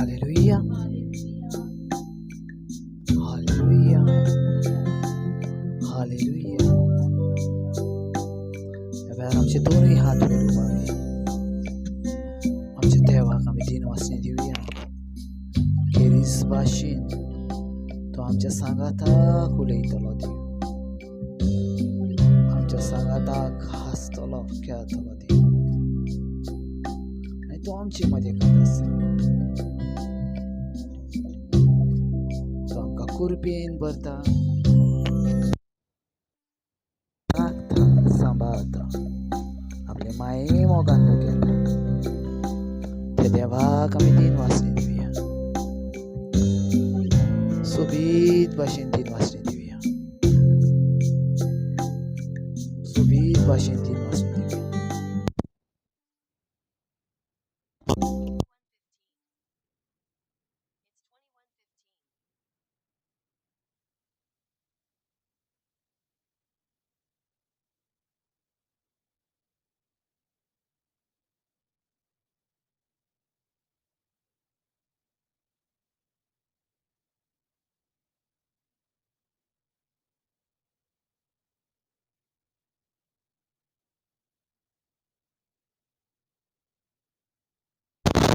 Hallelujah, hallelujah, hallelujah. ह्या वेळार आमचे दोनूय हात वयर उबारुया. आमच्या देवाक आमी दिन वासणी दिवया. खेरीज भाशेन तो आमच्या सांगाताक उलयतलो देव, आमच्या सांगाताक हांसतलो खेळटलो देव, आनी तो आमचे मदेकात आसा. तो आमकां कुरपेन भरता, राखता, सांबाळता, आपले माये मोगान घेता. त्या देवाक आमी दिन वासणी दिवया, सोबीत भाशेन दिन वासणी दिवया, सोबीत भाशेन दिन वासणी दिवया.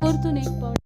परतून एक पावट.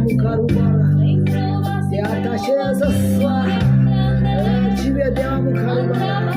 मुखार उबो राहा. त्या ताशेचा स्वाहा जिव्या देवा मुखार उबो राहा.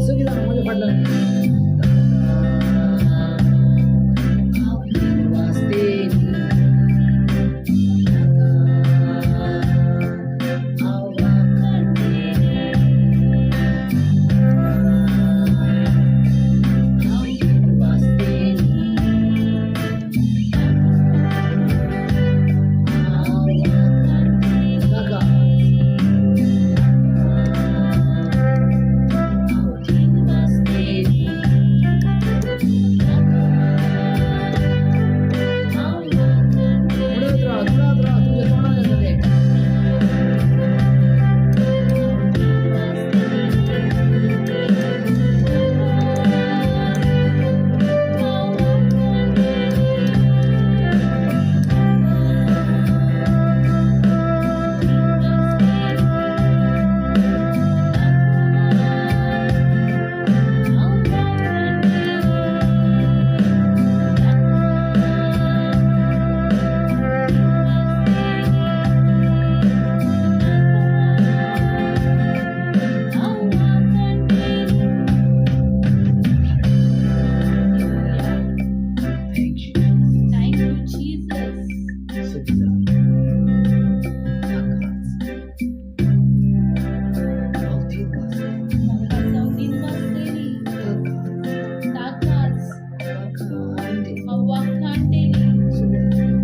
सगळीं जाणां म्हज्या फाटल्यान. म्हणत राहा, म्हणत राहा, तुमच्या तोंडात येतं ते. Thank you. Thank you, Jesus. सगळीं जाणां ताकाच हांव तीन वाजता म्हाका चवथीन वाजतली ताकाच ताकाच वाखाणटे. हांव वाखाणटेली. सगळीं जाणां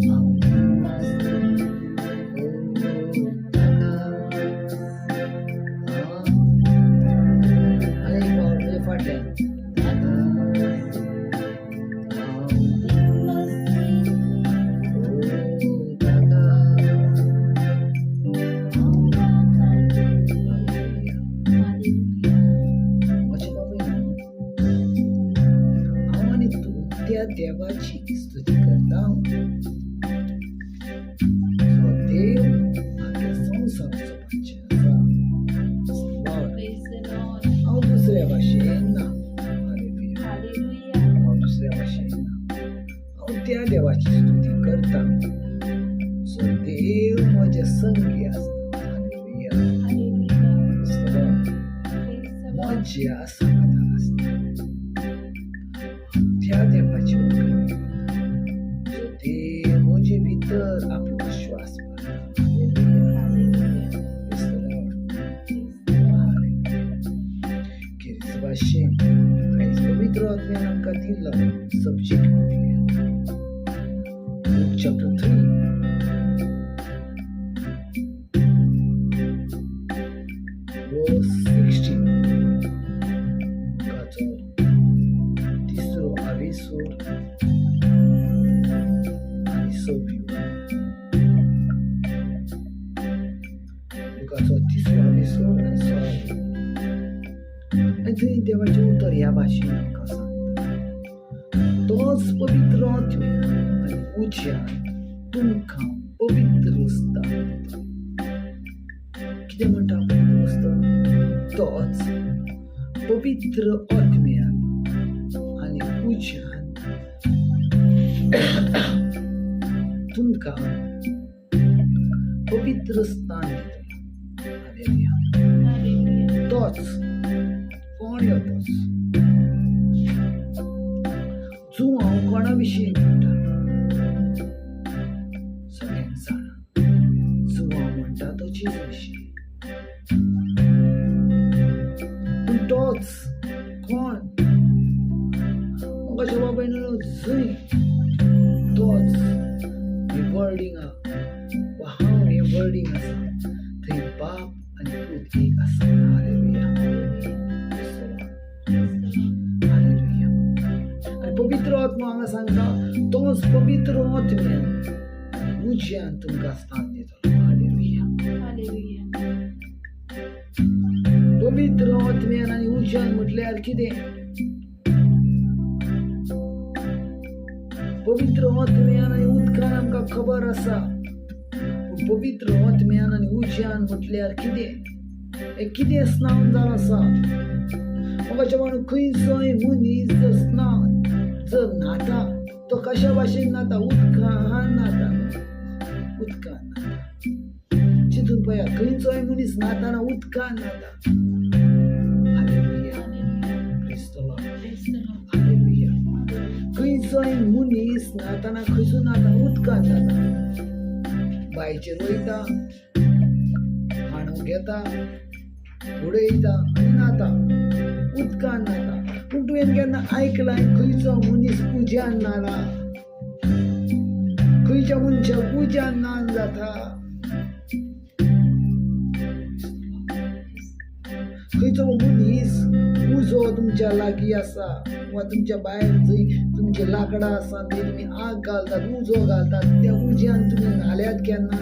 हांव तीन वाजता ओ ताकाच हांव. आनी एक फावट तुज्या फाटल्यान ताकाच हांव ओ ताकाच. हालेलुया. म्हजें बाबा, हांव आनी तूं त्या देवाची स्तुती करता जो देव आख्या संवसाराचो पातशा आसा. Lord. Praise the Lord. हांव दुसऱ्या भाशेन ना. हालेलुया. Hallelujah. हांव दुसऱ्या भाशेन ना. हांव त्या देवाची स्तुती करता जो देव म्हज्या संगी आसता. Hallelujah. Hallelujah. Praise the Lord. Praise the Lord. म्हज्या सांगाताक आसता. त्या देवाची उखलाणी करता जो देव म्हजे भितर आपलो श्वास भरता. Hallelujah. Hallelujah. Praise the Lord. Praise the Lord. खेरीज भाशेन आयज पवित्र आत्म्यान आमकां दिल्लो सब्जेक्ट म्हणल्यार Luke chapter 3 verse 16. लुकाचो तिसरो आवेसूर आनी सव्वी. लुकाचो तिसरो आवेसूर आनी 16वी. आनी थंय देवाचें उतर ह्या भाशेन आमकां सांगता, तोच पवित्र आत्म्यान आनी उज्यान तुमकां पवित्र स्थान दितलो. कितें म्हणटा पवित्र स्थान? तोच पवित्र आत्म्यान आनी उज्यान तुमकां पवित्र स्नान दितलो. हालेलुया. हालेलुया. तोच कोण यो? तोच जुवांव कोणा विशीं म्हणटा? सगळ्यांक जाणा, जुवांव म्हणटा तो जेजू विशीं. पूण तोच कोण, म्हाका बाबायनो? जंय तोच हे वर्डिंगा वा हांव हें वर्डिंग आसा, थंय बाप आनी पूत एक आसा. हालेलुया. हालेलुया. आनी पवित्र आत्मा हांगा सांगता, तोच पवित्र आत्म्यान आनी उज्यान तुमकां स्नान दितलो. हालेलुया. हालेलुया. पवित्र आत्म्यान आनी उज्यान म्हटल्यार कितें? पवित्र आत्म्यान आनी उदकान आमकां खबर आसा, पूण पवित्र आत्म्यान आनी उज्यान म्हटल्यार कितें? हें कितें स्नान जावन आसा? म्हाका म्हणून, खंयचोय मनीस जर स्नान जर न्हाता, तो कशा भाशेन न्हाता? उदकान न्हाता न्हू? उदकान न्हाता. चिंतून पळया, खंयचोय मनीस न्हाताना उदकान न्हाता. Hallelujah. Praise the Lord. Hallelujah. खंयचोय मनीस न्हाताना खंयसून न्हाता? उदकान न्हाता. बांयचेर वयता, हांडो घेता, उडयता आनी न्हाता, उदकान न्हाता. पूण तुवें केन्ना आयकलां, खंयचो मनीस उज्यान न्हाला? खंयच्या मनशाक उज्यान न्हाण जाता? खंयचो मनीस उजो तुमच्या लागीं आसा वा तुमच्या भायर जंय तुमची लांकडां आसा, थंय तुमी आग घालतात, उजो घालतात, त्या उज्यान तुमी न्हाल्यात केन्ना?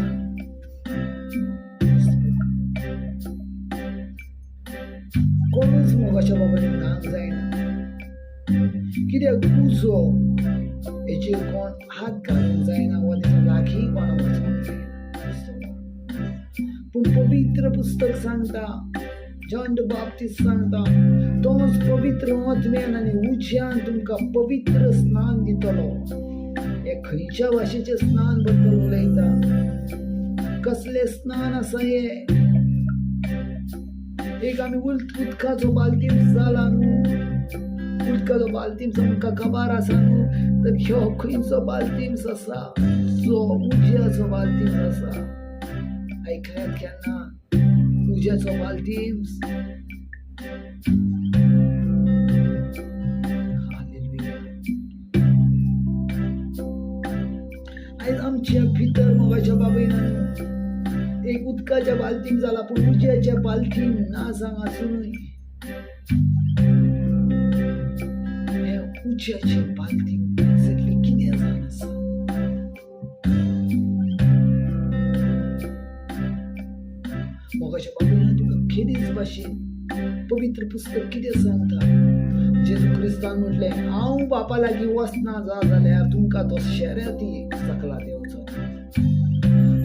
कोणूच मोगाच्या बाबांनी न्हांक जायना. कित्याक? उजो हेचेर कोण हात घालूंक जायना वा तेच्या लागीं कोणा वचूंक जायना. पूण पवित्र पुस्तक सांगता, जॉन the Baptist सांगता, तोच पवित्र आत्म्यान आनी उज्यान तुमकां पवित्र स्नान दितलो. हे खंयच्या भाशेचें स्नान बद्दल उलयता? कसलें स्नान आसा हें? एक आमी उदकाचो बालतीम जाला न्हू? उदकाचो बालतीम आमकां खबर आसा न्हू? तर ह्यो खंयचो बालतीम्स आसा? जो उज्याचो बालतीम्स आसा. आयकल्यात केन्ना उज्याचो बालतीम्स? हालेलुया. आयज आमच्या भितर, मोगाच्या बाबयनान, एक उदकाच्या बालतीम जाला, पूण उज्याच्या बालतीम ना सांग आसुनूय. हें उज्याचें बालतीम एक्झॅक्टली कितें जावन आसा? मोगाच्या बाबयनान, तुका खेरीज भाशेन पवित्र पुस्तक कितें सांगता? जेजू क्रिस्तान म्हटलें, हांव बापा लागीं वचना जा जाल्यार तुमकां तो शेऱ्याती सकला देंवचो.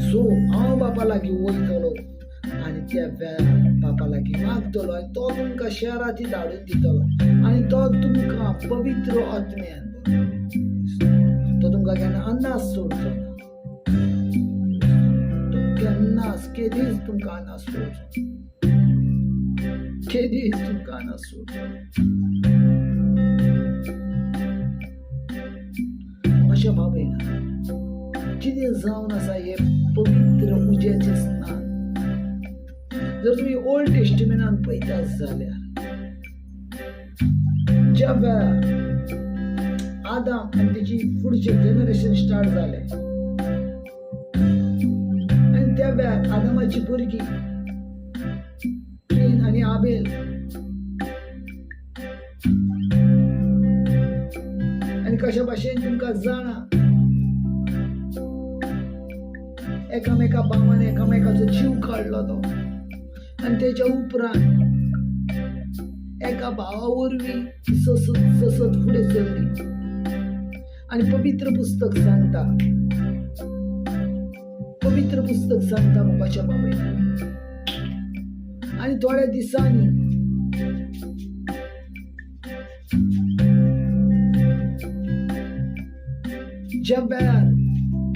सो हांव बापा लागीं वयतलो आनी त्या वेळार बापा लागीं मागतलो आनी तो तुमकां शेराती धाडून दितलो आनी तो तुमकां पवित्र आत्म्यान, तो तुमकां केन्ना अनास सोडचो ना. तो केन्नाच केदीच तुमकां अनास सोडचो, केदीच तुमकां अनास सोडचो. अशा बाबयना, कितें जावन आसा हें पवित्र उज्याचें स्नान? जर तुमी ओल्ड टेस्टिमेंटान पळयतात जाल्यार, ज्या वेळार आदाम आनी तेजी फुडचें जनरेशन स्टार्ट जालें आनी त्या वेळार आदामाची भुरगीं केन आनी आबेल आनी कशा भाशेन तुमकां जाणा, एकामेका बामान एकामेकाचो जीव काडलो तो. आनी तेच्या उपरांत एका भावा वरवीं ससत ससत फुडें चल्ली. आनी पवित्र पुस्तक सांगता, पवित्र पुस्तक सांगता, मोगाच्या बाबतीत, आनी थोड्या दिसांनी ज्या वेळार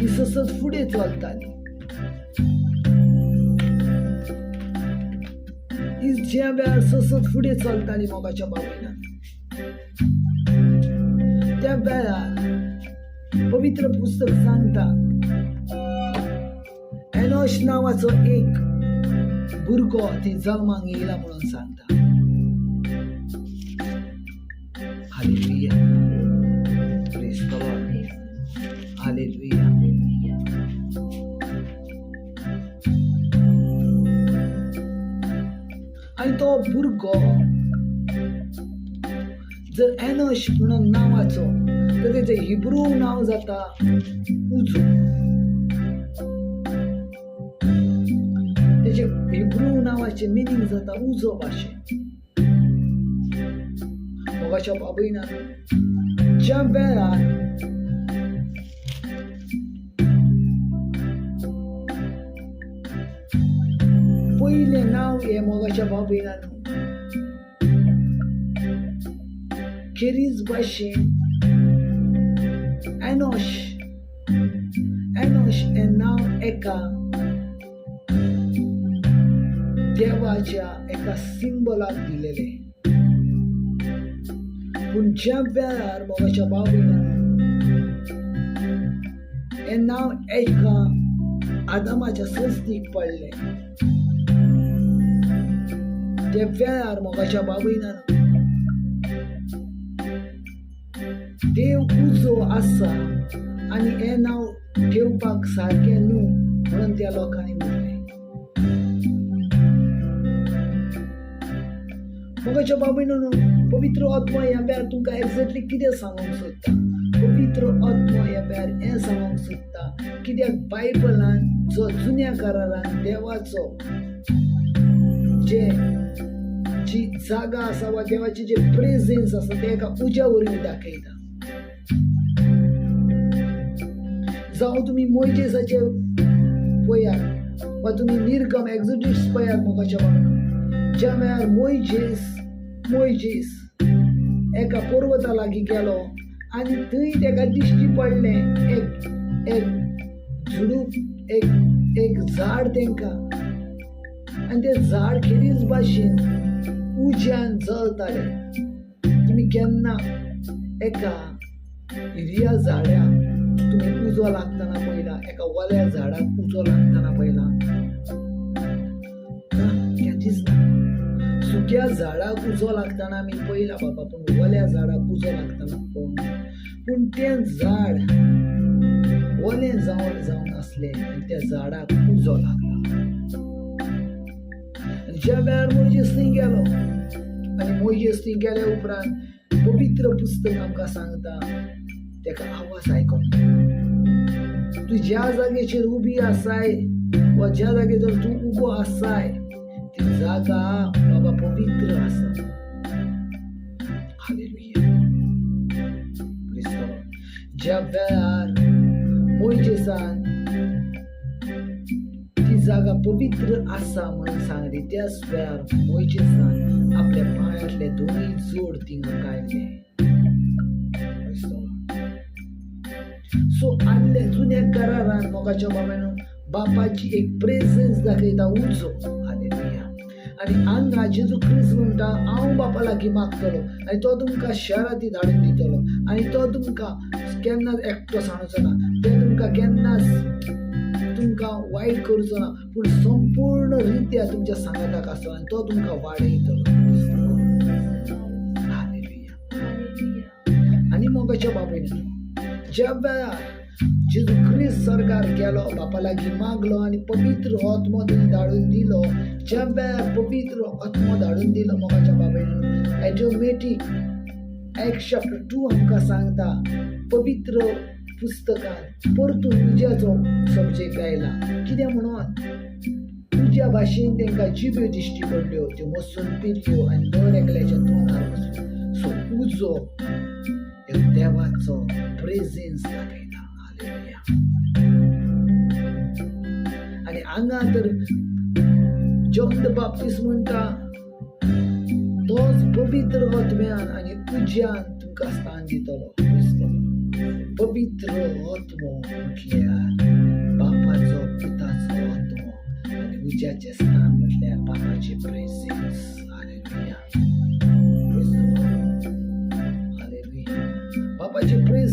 ती ससत फुडें चलताली. ही ज्या वेळार ससत फुडें चलताली मोगाच्या बाबतीन, त्या वेळार पवित्र पुस्तक सांगता एनोश नांवाचो एक भुरगो ती जल्माक येयला म्हणून सांगता. Hallelujah. Praise the Lord. Hallelujah. Hallelujah. आनी तो भुरगो जर एनोश म्हणून नांवाचो तर तेजें हिब्रू नांव जाता उजो. तेजें हिब्रू नांवाचें मिनींग जाता उजो भाशेन. मोगाच्या बाबयना, ज्या वेळार पयलें नांव हें मोगाच्या बाबयनान खेरीज भाशेन एनोश, एनोश हें नांव एका देवाच्या एका सिंबलाक दिलेलें. पूण ज्या वेळार मोगाच्या बाबयनान हें नांव एका आदामाच्या संस्थीक पडलें, त्या वेळार मोगाच्या बाबयनान देव उजो आसा आनी हें नांव घेवपाक सारकें न्हू म्हणून त्या लोकांनी म्हणलें. मोगाच्या बाबयनो, पवित्र आत्मा ह्या वेळार तुमकां एग्जॅक्टली कितें सांगूंक सोदता? पवित्र आत्मा ह्या वेळार हें सांगूंक सोदता, कित्याक बायबलान जो जुन्या करारान देवाचो जे जी जागा आसा वा देवाची जे प्रेझेन्स आसा तें एका उज्या वरवीं दाखयता. जावं तुमी मोयजेसाचे पळयात वा तुमी निर्गम एक्झोडस पळयात. मोगाच्या बाबतींत ज्या वेळार मोयजेस एका पर्वता लागीं गेलो आनी थंय तेका दिश्टी पडलें एक एक झुडूप, एक एक झाड तेंकां, आनी तें झाड खेरीज भाशेन उज्यान जळतालें. तुमी केन्ना एका हिरव्या झाडाक तुमी उजो लागतना पळयला? एका वल्या झाडाक उजो लागतना पळयला ना? केन्नाच ना. सुक्या झाडाक उजो लागतना आमी पळयला बाबा, पूण वल्या झाडाक उजो लागतना पळोवंक ना. पूण तें झाड वलें जावन जावन आसलें आनी त्या झाडाक उजो लागला. आनी ज्या वेळार मोयजेस थंय गेलो आनी मोयजेस थंय गेल्या उपरांत पवित्र पुस्तक आमकां सांगता तेका आवाज आयकोंक. तूं ज्या जाग्याचेर उबी आसाय वा ज्या जाग्याचेर तूं उबो आसाय ती जागा बाबा पवित्र आसा. हालेलुया. Praise the Lord. ज्या वेळार मोयजेसान ती जागा पवित्र आसा म्हणून सांगली, त्याच वेळार मोयजेसान आपल्या पांयांतले दोनूय जोड थिंगा काडले. Praise the Lord. सो आदल्या जुन्या करारान मोगाच्या बाबानो बापाची एक प्रेझेन्स दाखयता उजो. हालेलुया. आनी हांगा जेजू क्रिस्त म्हणटा, हांव बापा लागीं मागतलो आनी तो तुमकां शहराती धाडून दितलो आनी तो तुमकां केन्नाच एकटो सांडचो ना, ते तुमकां केन्नाच तुमकां वायट करचो ना, पूण संपूर्ण रित्या तुमच्या सांगाताक आसतलो आनी तो तुमकां वाडयतलो. हालेलुया. हालेलुया. आनी मोगाच्या बाबतीन ज्या वेळार जेजू क्रिस्त सर्गार गेलो, बापा लागीं मागलो आनी पवित्र आत्मो तेणी धाडून दिलो, ज्या वेळार पवित्र आत्मो धाडून दिलो मोगाच्या बाबतीन, ऑटोमॅटीक एक्ट चॅप्टर 2 आमकां सांगता, पवित्र पुस्तकान परतून उज्याचो सब्जेक्ट आयला. कितें म्हणून उज्या भाशेन तांकां जिब्यो दिश्टी पडल्यो, त्यो मसून पिरल्यो आनी दर एकल्याच्या तोंडार बसल्यो. सो उजो एक देवाचो प्रेझेन्स दाखयता. हालेलुया. आनी हांगा तर जॉन the Baptist म्हणटा, तोच पवित्र आत्म्यान आनी उज्यान तुमकां स्थान दितलो. दिसतलो. पवित्र आत्मो म्हटल्यार बापाचो पुताचो आत्मो आनी उज्याचें स्थान म्हटल्यार बापाचें प्रेझेन्स.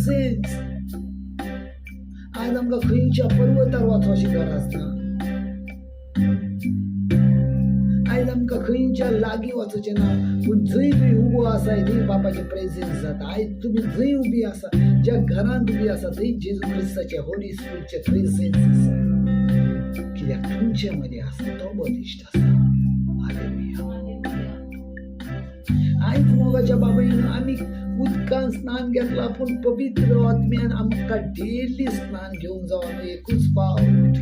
प्रेझेन्स. आयज आमकां खंयच्या पर्वतार वचपाची गरज ना. आयज आमकां खंयच्या लागीं वचचें ना, पूण जंय तुमी उबो आसाय थंय बापाचें प्रेझेन्स जाता. आयज तुमी जंय उबी आसा, ज्या घरांत उबी आसा, थंय जेजू क्रिस्ताचें होली स्पिरिटचें प्रेझेन्स आसा. कित्याक तुमचे मदीं आसा तो बलिश्ट आसा. हालेलुया. आयज मोगाच्या बाबायन आमी उदकान स्नान घेतला, पूण पवित्र आत्म्यान आमकां डेली स्नान घेवंक जावं न्हू एकूच पावट.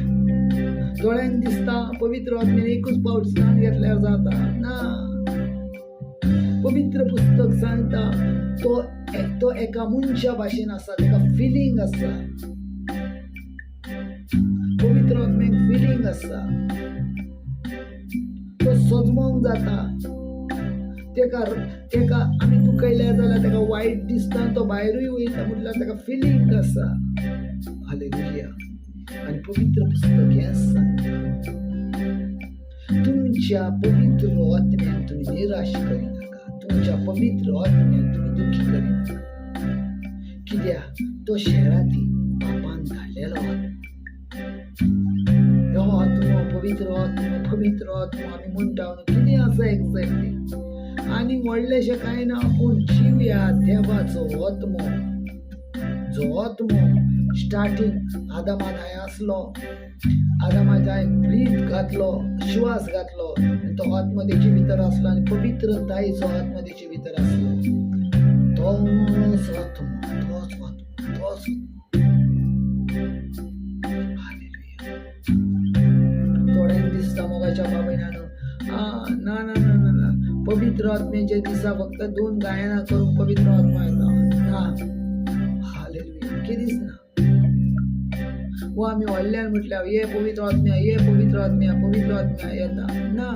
दोळ्यांक दिसता पवित्र आत्म्यान एकूच पावट स्नान घेतल्यार जाता ना. पवित्र पुस्तक सांगता तो तो एका मनशा भाशेन आसा, ताका फिलींग आसा. पवित्र आत्म्याक फिलींग आसा. तो सजमोंक जाता. तेका तेका आमी दुखयल्यार जाल्यार ताका वायट दिसता आनी तो भायरूय वयता, म्हटल्यार ताका फिलींग आसा. हालेलुया. आनी पवित्र पुस्तक हें सांगता, तुमच्या पवित्र आत्म्याक तुमी निराश करिनाका, तुमच्या पवित्र आत्म्याक तुमी दुखी करिनाका, कित्याक तो शेराती बापान धाडलेलो आत्मो. ह्यो आत्मो पवित्र आत्मो, पवित्र आत्मो आमी म्हणटा न्हू, कितें आसा एक्झॅक्टली? आनी व्हडलेशें कांय ना, पूण जिव्या देवाचो आत्मो, जो आत्मो स्टार्टींग आदामा थांय आसलो, आदामा थांय ब्रीथ घातलो, श्वास घातलो आनी तो आत्मो तेचे भितर आसलो आनी पवित्रतायेचो आत्मो तेचे भितर आसलो. तोच आत्मो, तोच आत्मो, तोच आत्मो. हालेलुया. थोड्यांक दिसता मोगाच्या बाबयनानो, ना ना ना ना ना, पवित्र आत्म्याच्या दिसा फक्त दोन गायनां करून पवित्र आत्मा येता ना. हालेलुया. केदीच ना. वो आमी व्हडल्यान म्हटल्यार ये पवित्र आत्म्या, ये पवित्र आत्म्या, पवित्र आत्म्या येता ना.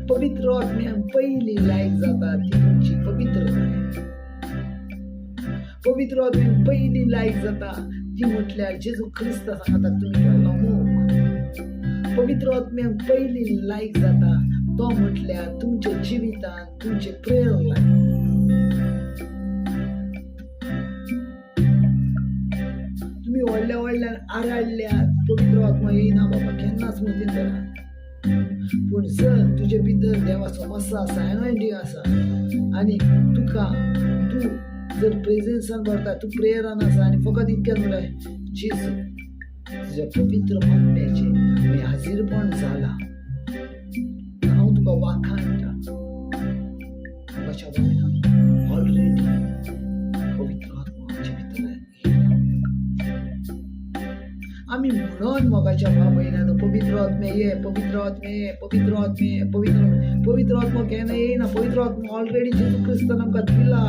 पवित्र आत्म्या पयली लायक जाता ती तुमची पवित्रताय. पवित्र आत्म्याक पयली लायक जाता ती म्हटल्यार जेजू क्रिस्ता सांगता तुमी केल्लो मोग. पवित्र आत्म्याक पयली लायक जाता तो म्हटल्यार तुमच्या जिवितान तुमचे प्रेयर लायफ. तुमी व्हडल्या व्हडल्यान आराडल्यार पवित्र आत्मा येयना बाबा, केन्नाच मतीन धरा. पूण जर तुजे भितर देवाचो मस्सा आसा, एनॉयंटींग आसा आनी तुका तूं जर प्रेजेन्सान भरता, तूं प्रेयरान आसा आनी फकत इतकेंच म्हणल्यार जेजू तुज्या पवित्र आत्म्याचें मी हाजीरपण जाला, हांव तुका वाखाणटा. कशा ऑलरेडी पवित्र आत्मा आमच्या भितर येयला. आमी म्हणून मोगाच्या भाव भयणानो, पवित्र आत्मे ये, पवित्र आत्मे ये, पवित्र आत्मे ये, पवित्र पवित्र आत्मा केन्ना येयना. पवित्र आत्मा ऑलरेडी जेजू क्रिस्तान आमकां दिला.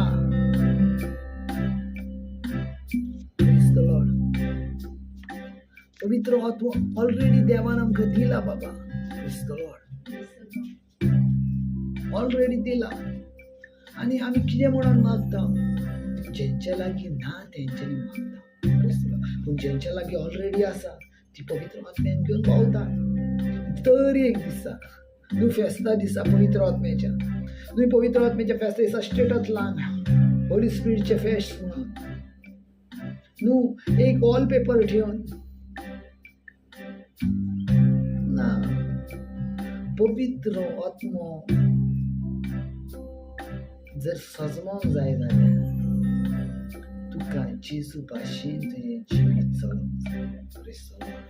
Praise the Lord. पवित्र आत्मा ऑलरेडी देवान आमकां दिला बाबा. Praise the Lord. Already दिला. आनी आमी कितें म्हणून मागता? जेंच्या लागीं ना तेंच्यांनी मागता. Praise the Lord. पूण जेंच्या लागीं ऑलरेडी आसा ती पवित्र आत्म्यान घेवन पावता. तर एक दिसा न्हू फेस्ता दिसा पवित्र आत्म्याच्या, न्हू पवित्र आत्म्याच्या फेस्ता दिसा स्टेटस लावन होली स्पिरिटचें फेस्त म्हणून न्हू एक वॉलपेपर ठेवन ना. पवित्र आत्मो जर सजमोंक जाय जाल्यार तुका जेजू भाशेन तुजें जिवीत चलोवंक जाय. Praise the Lord.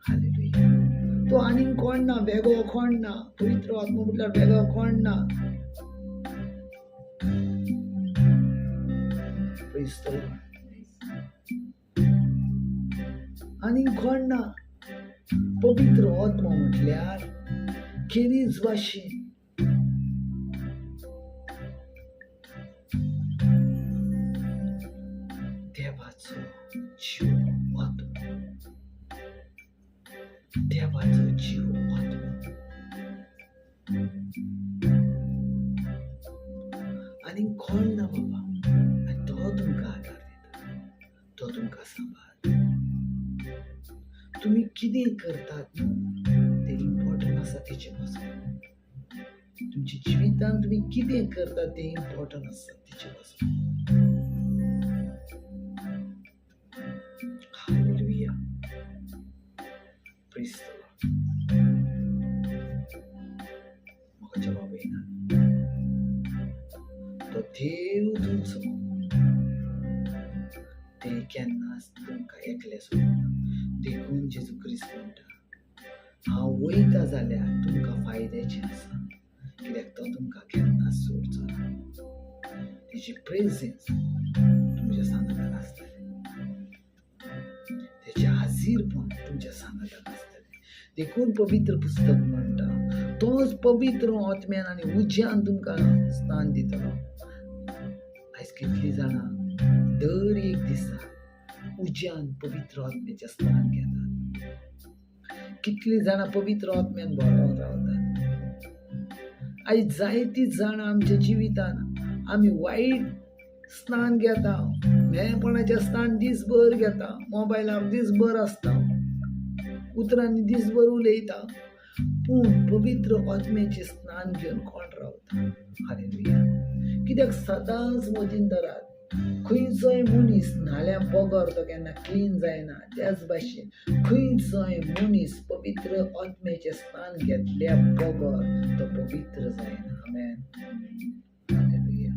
Hallelujah. तो आनीक कोण ना, वेगळो कोण ना. पवित्र आत्मो म्हटल्यार वेगळो कोण ना. Praise the Lord. आनीक कोण ना. पवित्र आत्मो म्हटल्यार खेरीज भाशेन देवाचो जीव आत्मो, देवाचो जीव आत्मो. आनीक कोण ना बाबा. आनी तो तुमकां आदार दिता, तो तुमकां सांबाळटा. तुमी कितें करतात न्हू तें इम्पॉर्टंट आसा तेचे पासून. तुमच्या जिवितान तुमी कितें करता तें इम्पॉर्टंट आसा तेचे पासून. Hallelujah. Praise the Lord. म्हाका जवाब येना. तो देव तुमचो ते केन्नाच तुमकां एकलें सोडना. देखून जेजू क्रिस्त म्हणटा, हांव वयता जाल्यार तुमकां फायद्याचें आसा, कित्याक तो तुमकां केन्नाच सोडचो ना. तेजी प्रेझेन्स तुमच्या सांगाताक आसतलें, तेचें हाजीरपण तुमच्या सांगाताक आसतलें. देखून पवित्र पुस्तक म्हणटा, तोच पवित्र आत्म्यान आनी उज्यान तुमकां स्थान दितलो. आयज कितलीं जाणां दर एक दिसा उज्यान पवित्र आत्म्याचें स्थान घेतात. कितलीं जाणां पवित्र आत्म्यान भरोन रावतात. आयज जायतीं जाणां आमच्या जिवितान आमी वायट स्नान घेता, मेळपणाचें स्थान दीसभर घेता, मोबायलार दीसभर आसता, उतरांनी दीसभर उलयता, पूण पवित्र आत्म्याचें स्नान घेवन कोण रावता? हालेलुया. कित्याक सदांच मतीन धरात, खंयचोय मनीस न्हाल्या बगर तो केन्ना क्लीन जायना. त्याच भाशेन खंयचोय मनीस पवित्र आत्म्याचें स्नान घेतल्या बगर तो पवित्र जायना. आमेन. हालेलुया.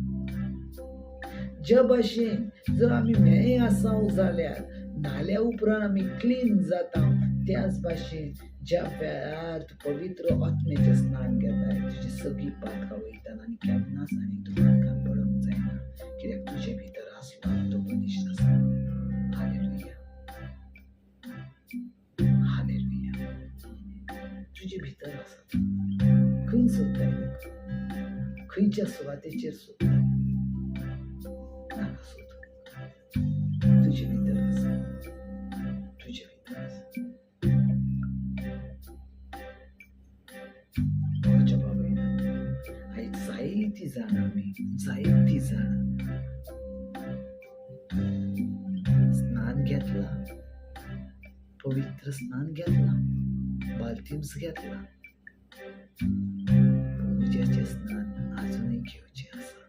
ज्या भाशेन जर आमी मेळे आसा जाल्यार न्हाल्या उपरांत आमी क्लीन जाता, त्याच भाशेन ज्या वेळार तूं पवित्र आत्म्याचें स्नान घेताय, तुजी सगळीं पातकां वयतात आनी केन्नाच आनी तूं पातकां पडोंक जायना, कित्याक तुजे भितर आसलो तो मनीस आसा. हालेलुया. हालेलुया. तुजे भितर आसा. खंय सोदताय तुका? खंयच्या सुवातेचेर सोदताय? नाका सोदूं. तुजे भितर आसा, तुजे भितर आसा. देवाच्या बाबतीन आयज जायतीं जाणां, आमी जायतीं जाणां स्नान घेतलां, पवित्र स्नान घेतलां, बालतीम्स घेतलां, उज्याचें स्नान आजुनूय घेवचें आसा.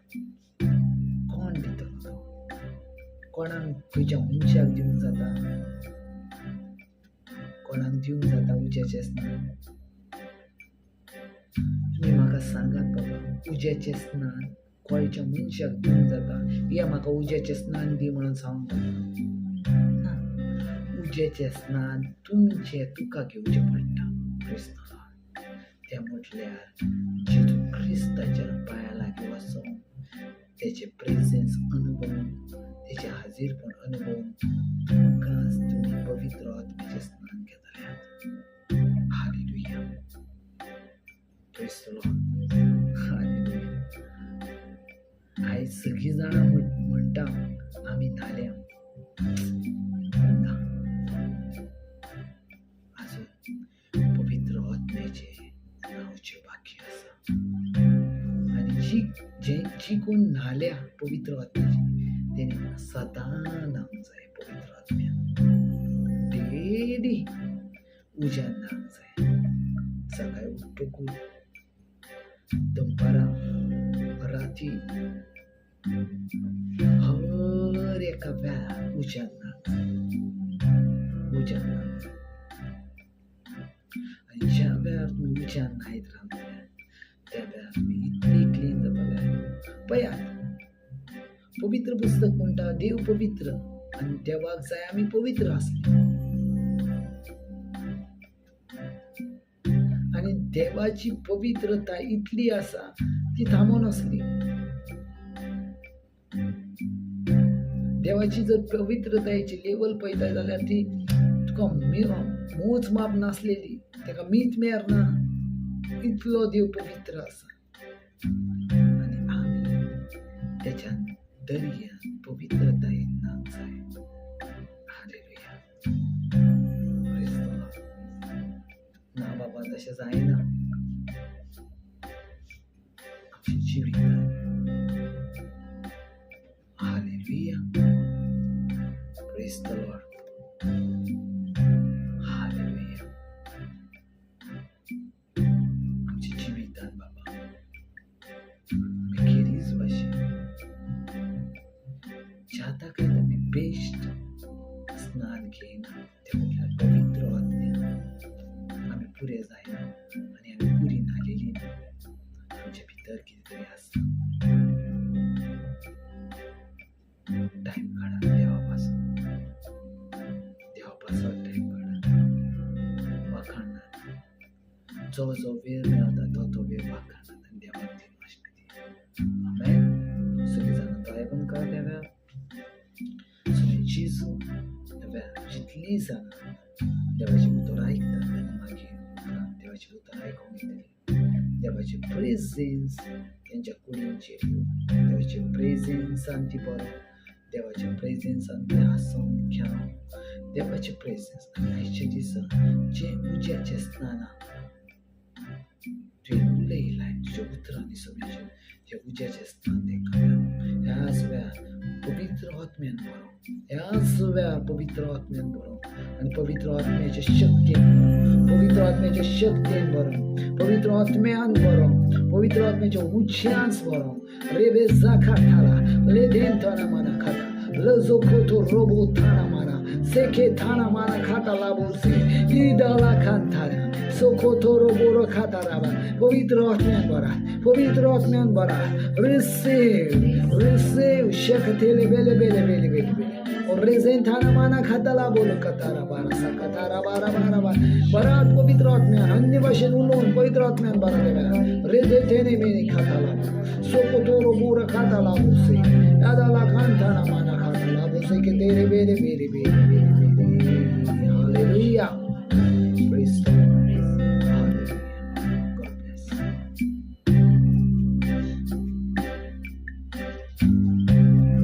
कोण दितलो तो? कोणाक खंयच्या मनशाक दिवंक जाता? कोणाक दिवंक जाता उज्याचें स्नान? तुमी म्हाका सांगात बाबा, उज्याचें स्नान खंयच्या मनशाक दिवंक जाता? या म्हाका उज्याचें स्नान दी म्हणून सांगूंक जाता ना. उज्याचें स्नान तुमचें तुका घेवचें पडटा क्रिस्तान. तें म्हटल्यार जेजू क्रिस्ताच्या पांया लागीं वचोन तेचें प्रेझेन्स अनुभवून, तेचें हाजीरपण अनुभवून तुमकां तुमी पवित्र आत्म्याचें स्नान घेतले. Hallelujah. Praise the Lord. Hallelujah. आयज सगळीं जाणां म्हणटा आमी न्हाल्या. ना, आजून पवित्र आत्म्याचें न्हावचें बाकी आसा. आनी जी जे जी कोण न्हाल्या पवित्र आत्म्याची, तेणी सदां न्हावंक जाय पवित्र आत्म्यान. डेली उज्यान न्हावंक जाय. सकाळी उठ्ठकूच, दनपारां, राती, हर एका वेळार उज्यान न्हावंक जाय, उज्यान न्हावंक जाय. आनी ज्या वेळार तुमी उज्यान न्हायत रावतले, त्या वेळार तुमी इतली क्लीन जातले. पळयात, पवित्र पुस्तक म्हणटा देव पवित्र आनी देवाक जाय आमी पवित्र आसले. आनी देवाची पवित्रता इतली आसा ती थांबोन आसली. देवाची जर पवित्रतायेची लेवल पळयता जाल्यार ती तुका मोज माप नासलेली, ताका मीत मेर ना, इतलो देव पवित्र आसा. आनी आमी तेच्या दर्यान पवित्रतायेन न्हावंक जाय. हालेलुया. Praise the Lord. ना बाबा, तशें जायना आमच्या जिवितान. Hallelujah. Praise the Lord. Hallelujah. आमच्या जिवितान बाबा घेयना तें म्हटल्यार पवित्र आत्म्या. आमी पुरे जायना आनी आमी पुरी न्हालेली ना. आमचे भितर कितें तरी आसता. टायम काडा देवा पासून, देवा पासत टायम काडा. वाखाणात जो जो वेळ मेळटा तो तो वेळ वाखाणात आनी देवाक ती भाशण दी. आमेन. सगळीं जाणां दोळे बंद कर त्या वेळार. सो जेजू ह्या वेळार जितलीं जाणां देवाचें उतर आयकतात आनी मागीर उपरांत देवाचें उतर आयकूंक येतलें, देवाचें प्रेजेंस तेंच्या कुडींचेर येवं, देवाचें प्रेजेंसान ती बरो, देवाच्या प्रेजेंसान ते आसून खेळों, देवाचें प्रेजेंस. आनी आयच्या दिसा जें उज्याचें स्नान तुवें उलयलाय तुज्या उतरांनी सगळ्याचें जें उज्याचें स्नान तांकां मेळों. ह्याच वेळार पवित्र आत्म्यान बरो, ह्याच वेळार पवित्र आत्म्यान बरो आनी पवित्र आत्म्याचे शक्तीन बरो, पवित्र आत्म्याचे शक्तीन बरो, पवित्र आत्म्यान बरो, पवित्र आत्म्याच्या उज्यान बरो. रेबे जाखा थारा लेदेन थाना माना खाता लजोकोतो रोबो थाना माना सेके थाना माना खाता लाबोसे इदाला खांतारा सोकोतो रोबोरो खाता राबा. पवित्र आत्म्यान बरा, पवित्र आत्म्यान बरा. रिसीव, रिसीव शकतेले बेले बेले बेले बेले बेले रेझेन माना खाताला बोल कतारा बारा सकतारा बारा बारा बारा. बरात पवित्र आत्म्यान, अन्य भाशेन उलोवन पवित्र आत्म्यान बरा देवा. रेझे तेने मेने खाताला सोकोतोरो बोर खाताला बोसे यादाला खांताना माना खाताला बोसे के तेरे बेरे बेरे बेरे बेरे बेरे. हालेलुया.